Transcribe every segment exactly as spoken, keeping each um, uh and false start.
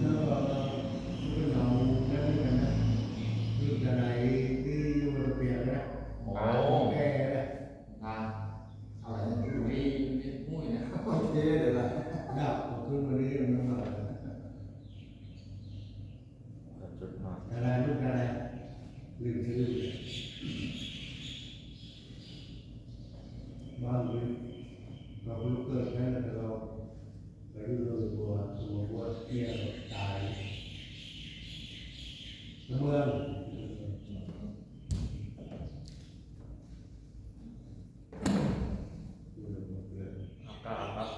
แล้วก็เราเป็นหนองน้ำกันนะ รุ่นอะไรที่อยู่ระเบียงนะ อ๋อ แก่นะ อ่า อะไรนะ อยู่ใน ในห้วยนะ โอเค เดี๋ยวนะ ดับขึ้นมาเรื่อยๆ มันมา จุดหน่อย อะไร รุ่นอะไร ลืมชื่อ บ้างเลย เราเพิ่งเกิดแค่นั้น แต่เราไปดูเลย บัว ตัวบัวเตี้ยตาย เมือง อากาศครับ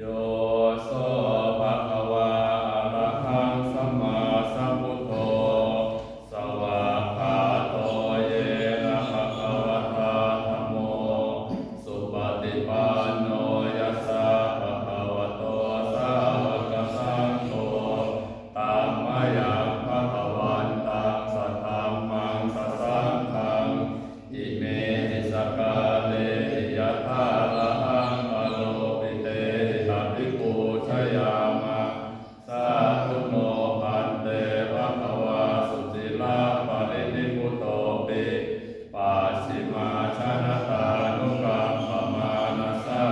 Yo so bhagavā arahaṃ sammāsambuddho, svākkhāto yena bhagavatā dhammo, supaṭipanno yassa bhagavato sāvakasaṅgho, tammayaṃ bhagavantaṃ sadhammaṃ sasaṅghaṃ, imehi sakkārehi yathārahaṃ āropitehi abhipūjayāma. Sādhu no bhante bhagavā suciraparinibbutopi, pacchimājanatānukampamānasā,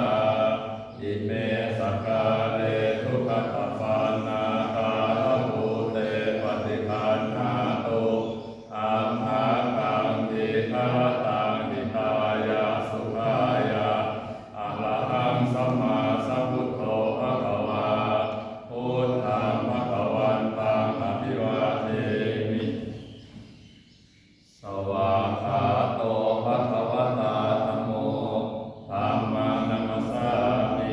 ime sakkāre duggatapaṇṇākārabhūte paṭiggaṇhātu, amhākaṃ dīgharattaṃ hitāya sukhāya. Arahaṃ sammāsambuddho bhagavā, buddhaṃ bhagavantaṃ abhivādemi. Svākkhāto bhagavatā dhammo, dhammaṃ namassāmi.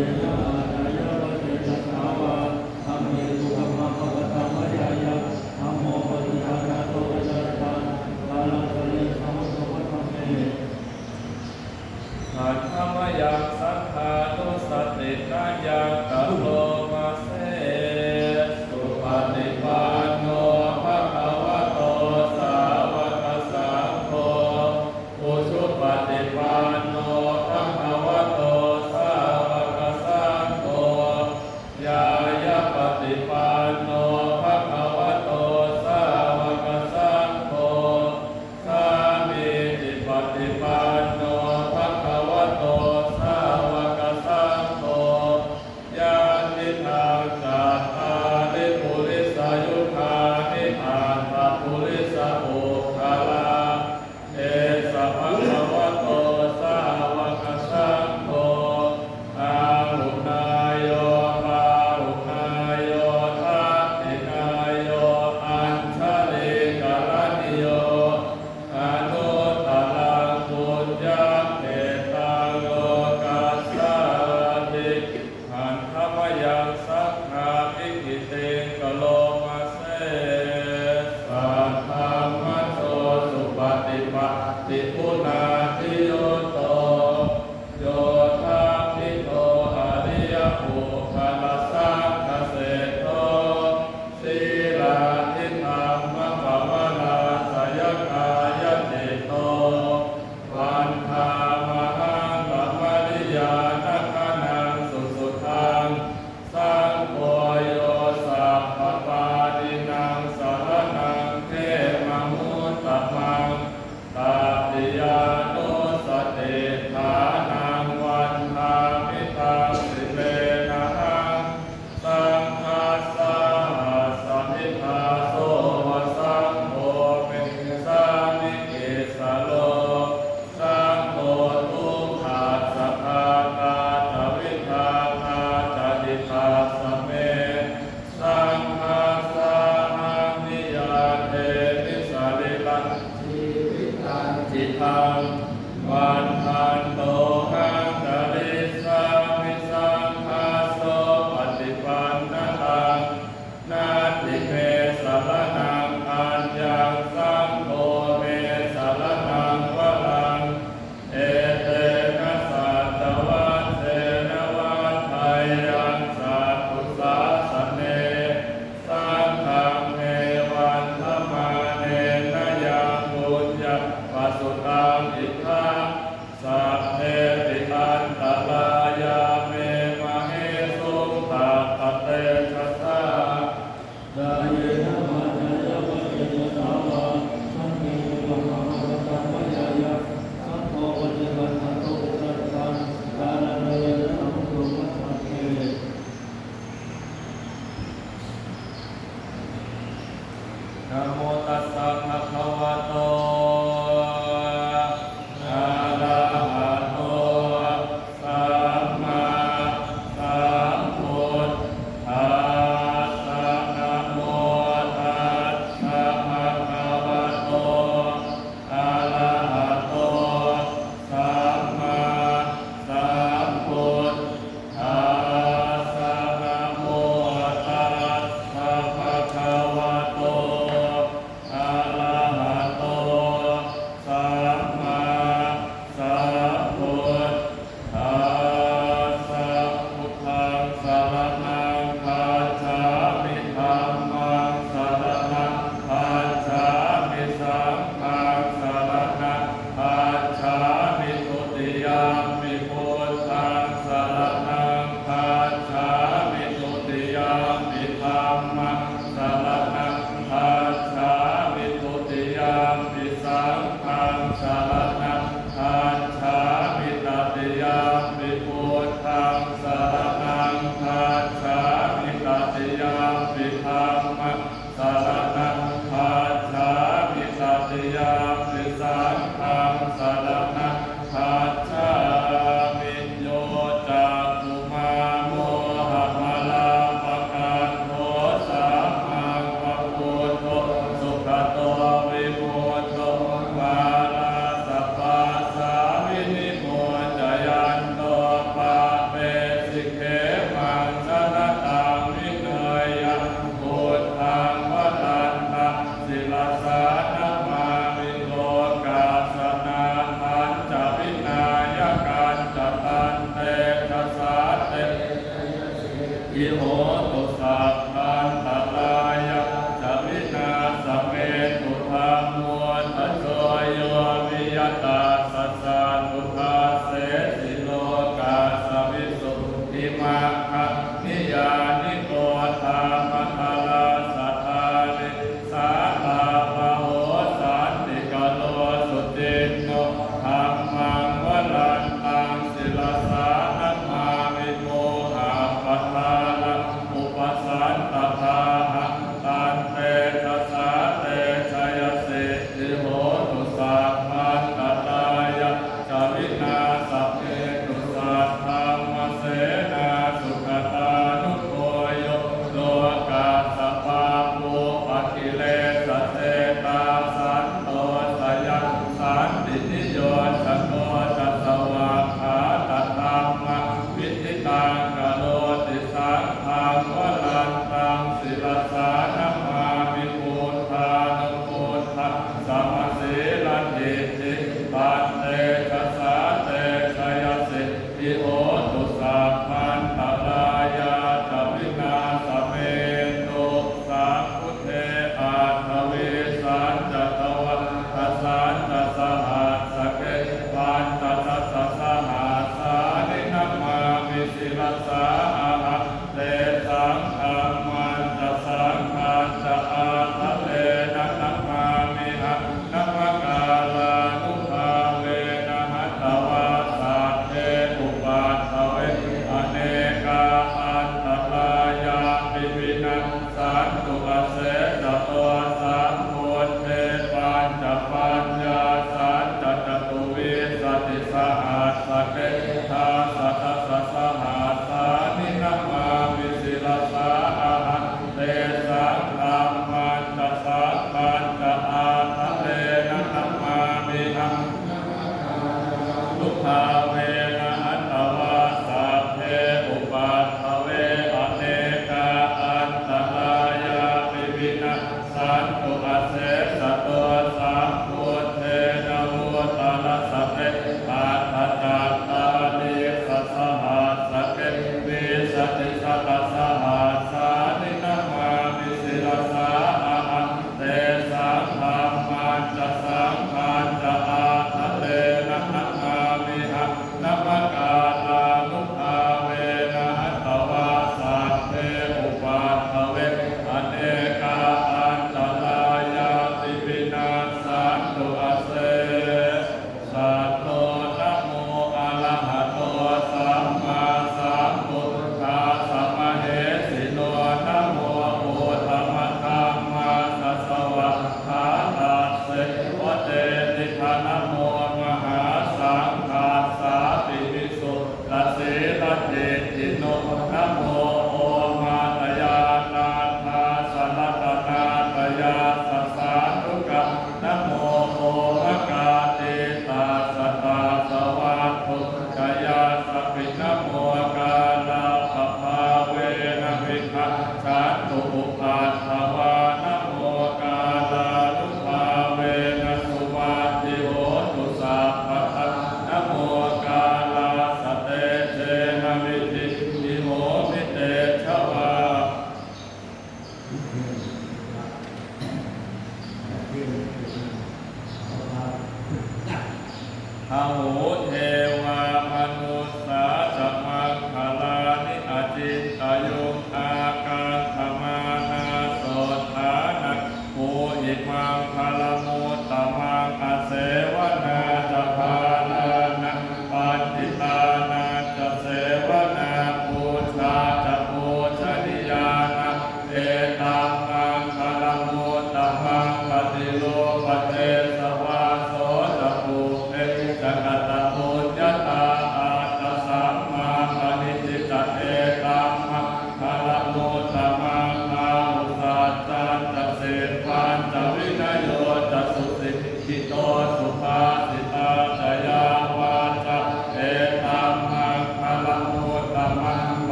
Yena ācayya vajjena saha, dhammesu dhammaggappattham mayā yaṃ, dhammo paṭijānāto paccassotaṃ, sārāsare sammāsambuddho dhamme. Handa mayaṃ saṅghānussatinayaṃ karoma se. Supaṭipanno bhagavato sāvakasaṅgho, ujupaṭipanno bhagavato sāvakasaṅgho, Siddhi hotu sabbantarāyā ca vināsamentu. Dhammo dhajo yo viya tassa satthu dassesi lokassa visuddhimaggaṃ niyyāniko dhammadharassa dhārī sātāvaho santikaro suciṇṇo. Dhammaṃ varantaṃ sirasā namāmi mohappadālaṃ upasantadāhaṃ. Tantejasā te jayasiddhi hotu sabbantarāyā ca vināsamentu. Saddhammasenā sugatānugo yo lokassa pāpūpakilesajetā santo sayaṃ santiniyojako ca svākkhātadhammaviditaṃ karoti saṅghaṃ varantaṃ sirasā namāmi buddhānubuddhaṃ samasīladiṭṭhiṃ. Tantejasā te jayasiddhi hotu sabbantarāyā ca vināsamentu. Sambuddhe aṭṭhavīsañca dvādasañca sahassake pañcasatasahassāni namāmi sirasā ahaṃ. Tesaṃ dhammañca saṅghañca ādarena namāmihaṃ. Namakārānubhāvena hantvā sabbe upaddave anekā antarāyāpi vinassantu asesato. Sambuddhe pañcapaññāsañca catuvīsatisahassake dasasatasahassāni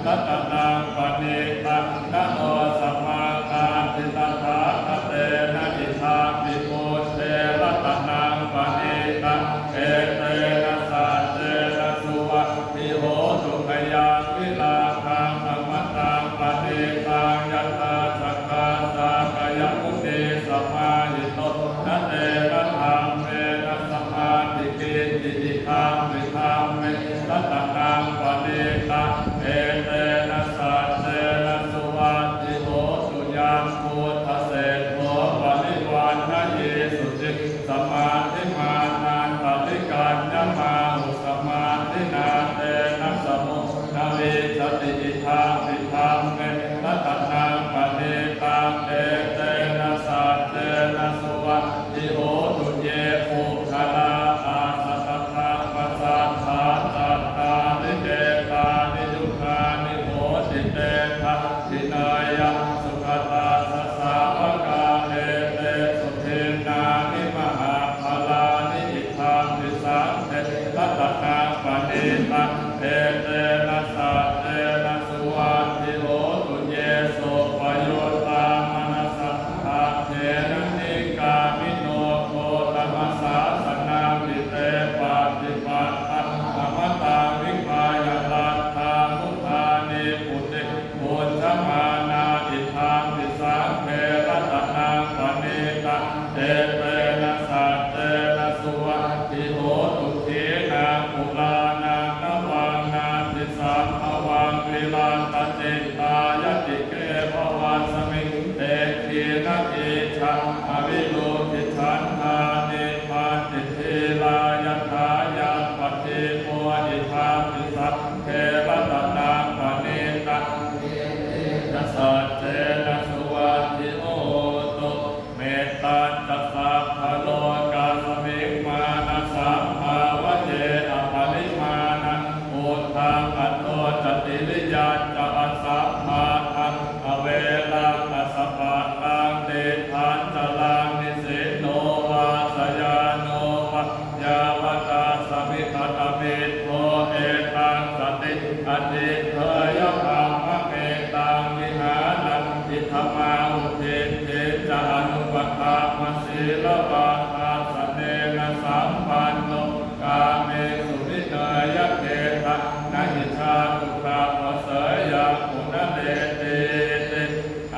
ratanaṃ paṇītaṃ, na no samaṃ atthi tathāgatena, idampi buddhe ratanaṃ paṇītaṃ, etena saccena suvatthi hotu. Khayaṃ virāgaṃ amataṃ paṇītaṃ, yadajjhagā sakyamunī samāhito, na tena dhammena samatthi kiñci, idampi dhamme ratanaṃ paṇītaṃ, etena saccena suvatthi hotu. Yambuddhaseṭṭho parivaṇṇayī suciṃ, samādhimānantarikaññamāhu, samādhinā tena samo na vijjati, idampi dhamme ratanaṃ paṇītaṃ, etena saccena suvatthi hotu. Ye puggalā aṭṭha sataṃ pasatthā, cattāri etāni yugāni honti, te dakkhiṇeyyā sugatassa sāvakā, etesu dinnāni mahapphalāni, idampi saṅghe ratanaṃ paṇītaṃ, etena saccena suvatthi hotu. Ye suppayuttā manasā daḷhena, nikkāmino gotamasāsanamhi, te pattipattā amataṃ vigayha, laddhā mudhā nibbutiṃ bhuñjamānā, idampi saṅghe ratanaṃ paṇītaṃ, etena saccena suvatthi hotu. Khīṇaṃ purāṇaṃ navaṃ natthi sambhavaṃ, virattacittāyatike bhavasmiṃ, te khīṇabījā aviruḷhichandā, nibbanti dhīrā yathāyampadīpo, idampi saṅghe ratanaṃ paṇītaṃ, etena saccena suvatthi hotu. Mettañca sabbalokasmiṃ mānasambhāvaye aparimāṇaṃ, uddhaṃ adho ca tiriyañca asambādhaṃ averaṃ asapattaṃ, tiṭṭhañcaraṃ nisinno vā sayāno vā yāvatassa vigatamiddho, etaṃ satiṃ adhiṭṭheyya, brahmametaṃ vihāraṃ idhamāhu. Diṭṭhiñca anupagamma sīlavā dassanena sampanno, kāmesu vineyya gedhaṃ, na hi jātu gabbhaseyyaṃ punaretīti.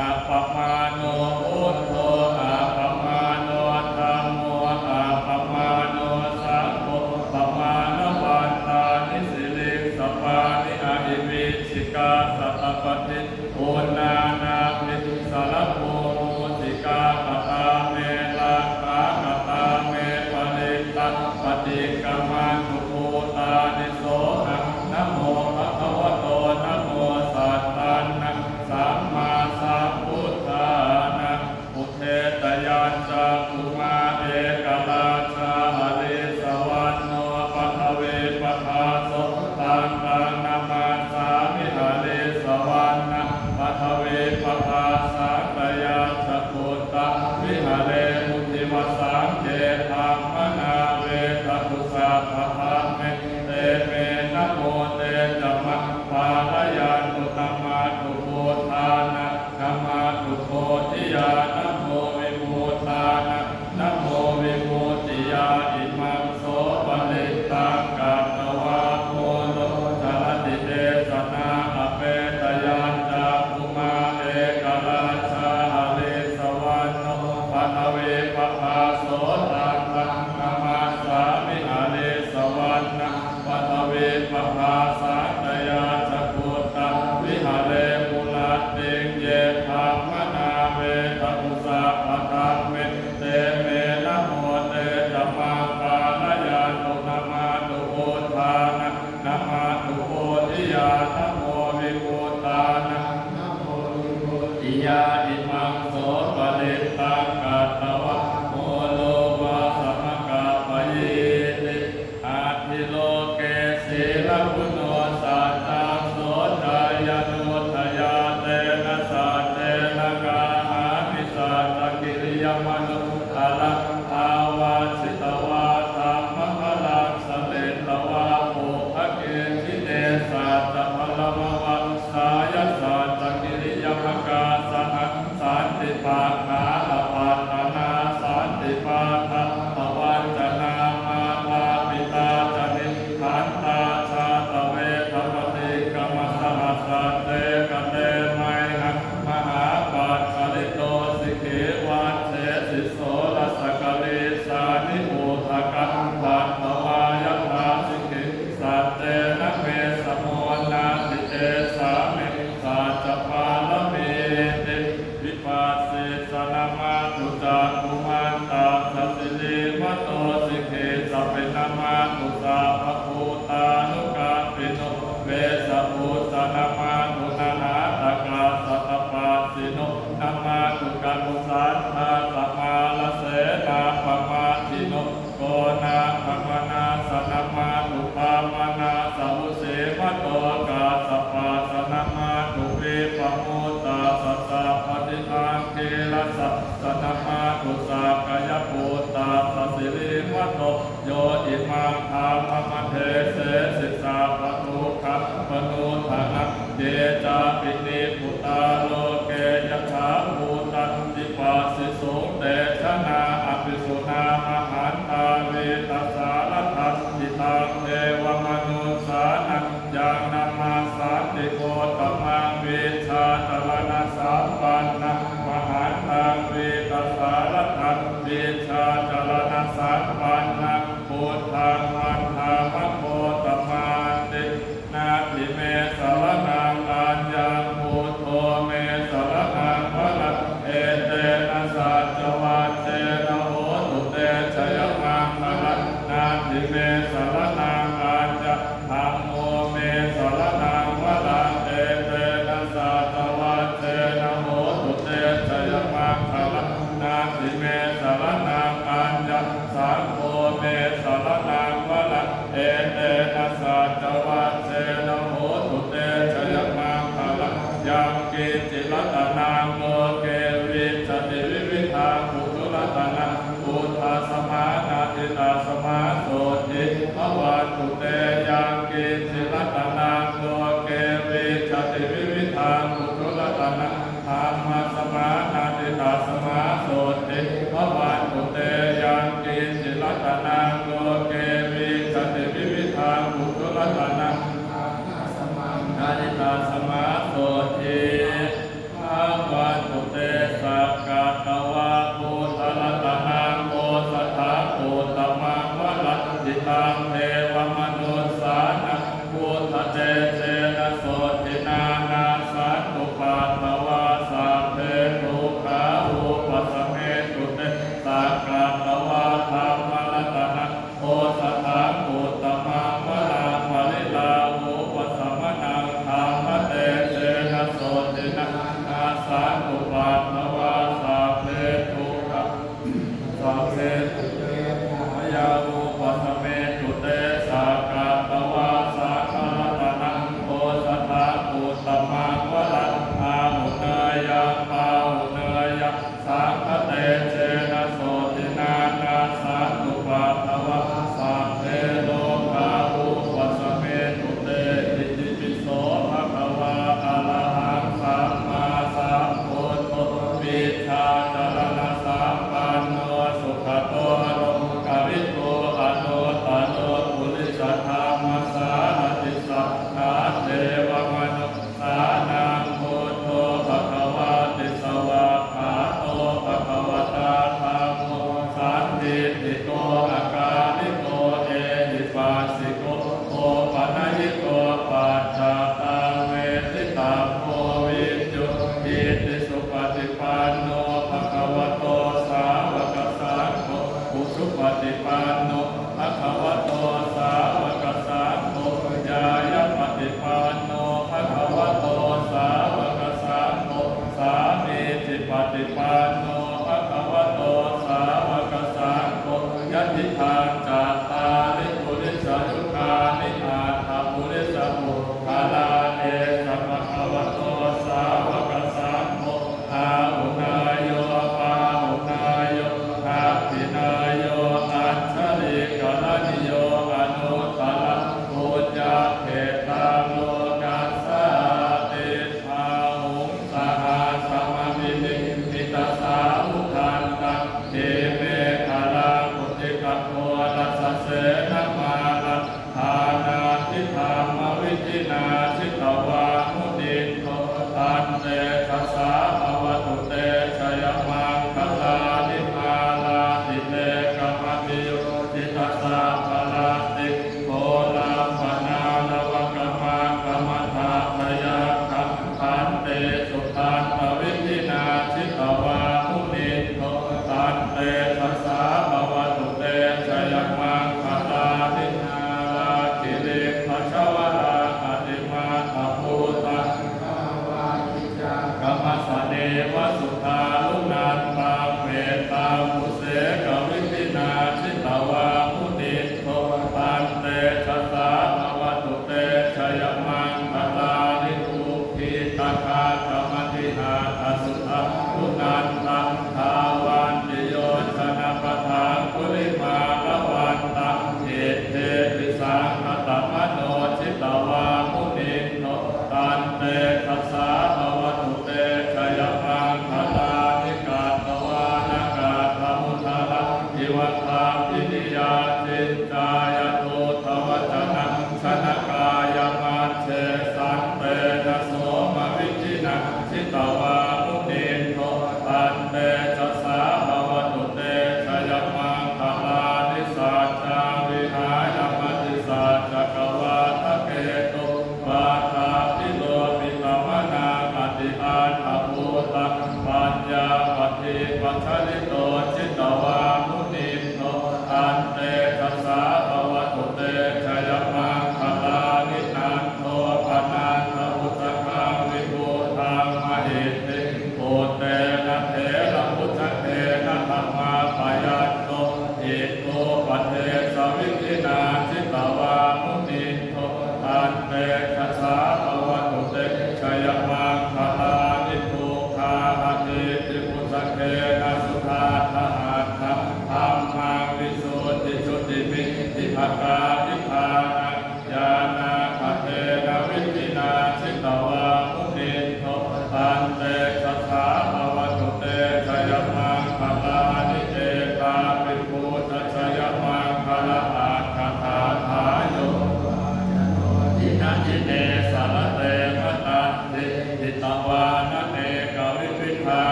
Appamāṇo buddho, appamāṇo dhammo, appamāṇo saṅgho, pamāṇavantāni siriṃsapāni, ahi vicchikā satapadī uṇṇānābhī sarabū mūsikā, katā me rakkhā, katā me parittā, paṭikkamantu bhūtāni, sohaṃ namo bhagavato, namo sattannaṃ sammāsambuddhānaṃ. Udetayañcakkhumā ekarājā harissavaṇṇo paṭhavippadāso, taṃ taṃ namassāmi harissavaṇṇaṃ paṭhavippa Te cāpi nibbutā loke yathā bhūtanti passisuṃ, te janā apisuṇā mahantā vītasāradā ṭhitaṃ devamanussānaṃ yaṃ namassanti gotamaṃ vijjācaraṇasampannaṃ mahantaṃ vītasāradaṃ vijjācaraṇasampannaṃ buddhaṃ vandāma gotamanti. Natthi me saraṇaṃ aññaṃ, buddho me saraṇaṃ varaṃ, etena saccavajjena hotu te jayamaṅgalaṃ. Natthi me saraṇaṃ aññaṃ, dhammo me saraṇaṃ varaṃ, etena saccavajjena hotu te jayamaṅgalaṃ. Natthi me saraṇaṃ aññaṃ, saṅgho me saraṇaṃ varaṃ, etena saccavajjena hotu te jayamaṅgalaṃ. Yaṅkiñci ratanaṃ loke vijjati vividhaṃ puthu, ratanaṃ buddhasamaṃ natthi, tasmā sotthī bhavantu te. Yaṅkiñci ratanaṃ loke vijjati vividhaṃ puthu, ratanaṃ dhammasamaṃ natthi, tasmā sotthī bhavantu te. Yaṅkiñci ratanaṃ loke vijjati vividhaṃ puthu, ratanaṃ dhammasamaṃ natthi, tasmā sotthī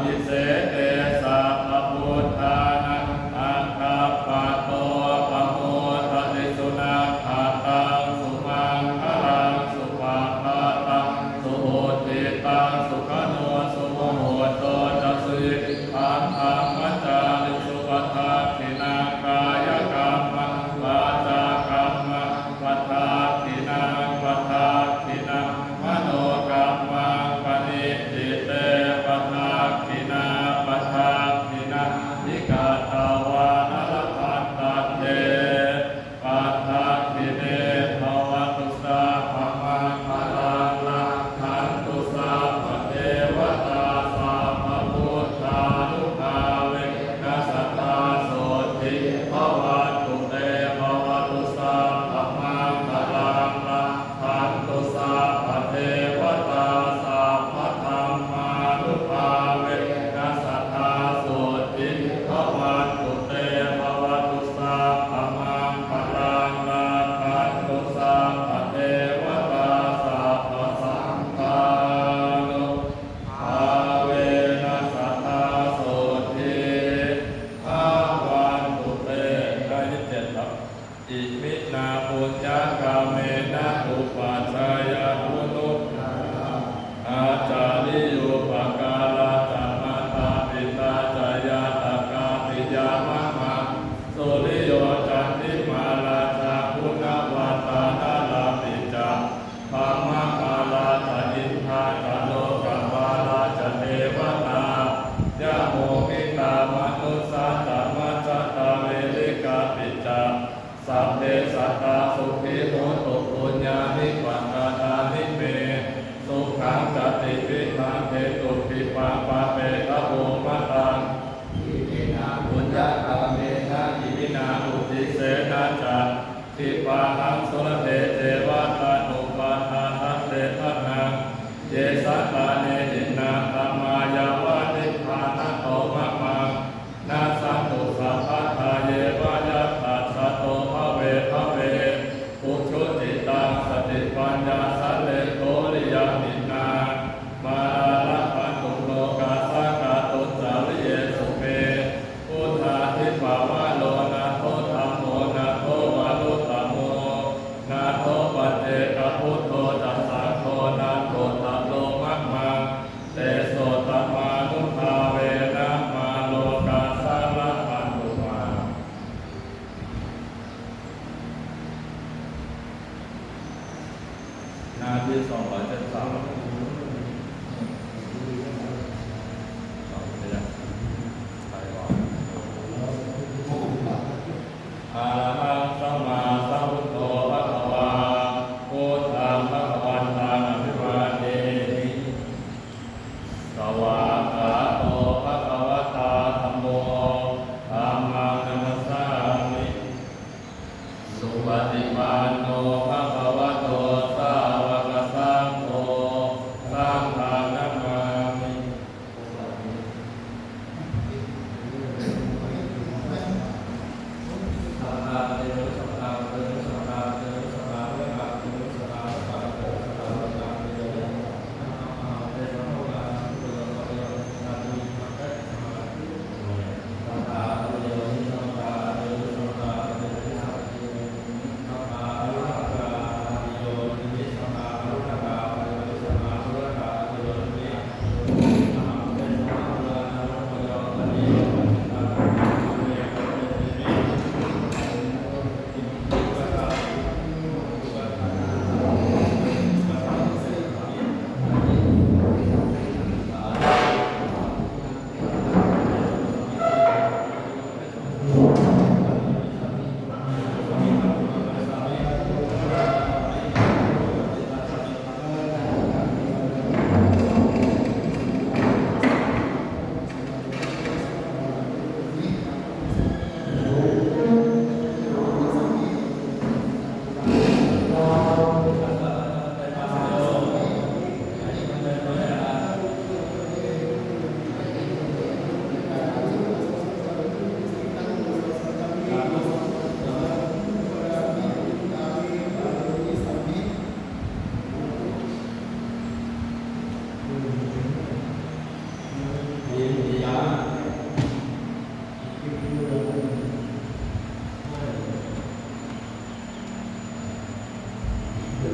Abhiseke sabbabuddhānaṃ aggappatto pamodati. Sunakkhattaṃ sumaṅgalaṃ supabhātaṃ suhuṭṭhitaṃ sukhaṇo sumuhutto ca suyiṭṭhaṃ brahmacārisu padakkhiṇaṃ kāyakammaṃ vācākammaṃ padakkhiṇaṃ padakkhiṇaṃ manokammaṃ paṇidhī te padakkhiṇā padakkhiṇāni katvāna labhantatthe padakkhiṇe. Bhavatu sabbamaṅgalaṃ rakkhantu sabbadevatā sabbabuddhānubhāvena sadā sotthī bhavantu te. Bhavatu sabbamaṅgalaṃ rakkhantu sabbadevatā sabbadhammānubhāvena sadā sotthī bhavantu te. Bhavatu sabbamaṅgalaṃ rakkhantu sabbadevatā sabbasaṅghānubhāvena sadā sotthī bhavantu te. ได้ยี่สิบเจ็ดครับ Iminā puññakammena upajjhāyā guṇuttarā ācariyūpakārā ca mātā pitā ca ñātakā piyā mamaṃ suriyo candimā rājā guṇavantā narāpi ca brahmamārā ca indā ca lokapālā ca devatā yamo mittā manussā ca majjhattā verikāpi ca sabbe sattā sukhī hontu puññāni pakatāni me sukhaṃ ca tividhaṃ dentu khippaṃ pāpetha vomataṃ. Iminā puññakammena iminā uddisena ca khippāhaṃ sulabhe ceva taṇhupādānachedanaṃ. Ye santāne hīnā dhammā yāva nibbānato mamaṃ nassantu sabbadā yeva yattha jāto bhave bhave ujucittaṃ satipaññā sallekho viriyamhinā mārā labhantu nokāsaṃ kātuñca viriyesu me. Buddhādhipavaro nātho dhammo nātho varuttamo nātho paccekabuddho ca saṅgho nāthottaro mamaṃ.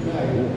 ได้รูป